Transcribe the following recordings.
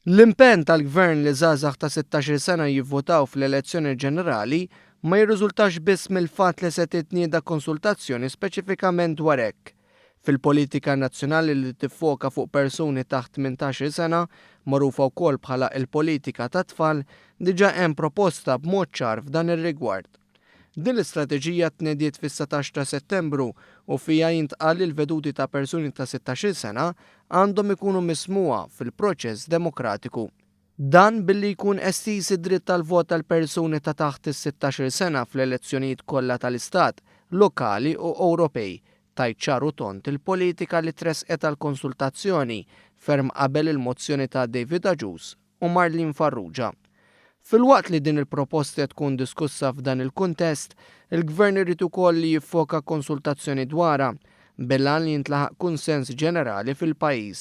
L-impenn tal-Gvern li żgħażagħ ta' 16-il sena jivvutaw fl-elezzjoni ġenerali ma jirriżultax biss mill-fatt li se titnieda konsultazzjoni speċifikament dwar hekk. Fil-politika nazzjonali li tiffoka fuq persuni taħt 18-il sena, magħrufa wkoll bħala il-politika tat-tfal, diġà hemm proposta b'mod ċar f'dan ir-rigward. Din l-istrateġija tnediet fis-19 ta' Settembru u fiha jintqal li l-veduti ta' persuni ta' 16-il sena għandhom ikunu mismugħa fil-proċess demokratiku. Dan billi jkun estiż id-dritt tal-vot għal persuni ta' taħt is-16-il sena fl-elezzjonijiet kollha tal-Istat, lokali u Ewropej, tgħid ċar u tond il-politika li tressqet għall-konsultazzjoni ferm qabel il-mozzjoni ta' David Agius u Marlene Farrugia. Filwaqt li din il-proposta tkun diskussa f'dan il-kuntest, il-Gvern irid ukoll li jiffoka konsultazzjoni dwarha, bil-għan li jintlaħaq kunsens ġenerali fil-pajjiż.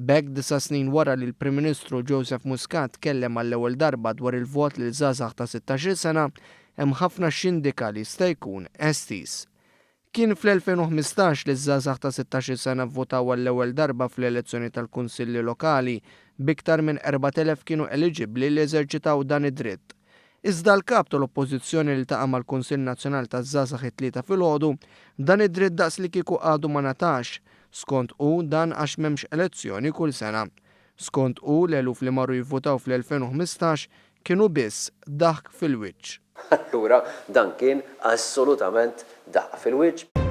B'hekk disa' snin wara li l-Prim Ministru Joseph Muscat tkellem għall-ewwel darba dwar il-vot lil żgħażagħ ta' 16-il sena, hemm ħafna x'jindika li jista' jkun estiż. Kien fl-2015 li ż-żgħażagħ ta' 16-il sena vvutaw għall-ewwel darba fl-elezzjoni tal-Kunsilli Lokali, b'iktar minn 4,000 kienu eliġibbli li eżerċitaw dan id-dritt. Iżda l-Kap tal-Oppożizzjoni li ltaqa' mal-Kunsill Nazzjonali taż-Żgħażagħ it-Tlieta filgħodu, dan id-dritt daqs li kieku għadu ma ngħatax. Skont hu, dan għax m'hemmx elezzjoni kull sena. Skont hu, l-eluf li marru jivvutaw fl-2015 kienu biss daħk fil-wiċċ. Allura dan kien assolutament daħq fil-wiċċ.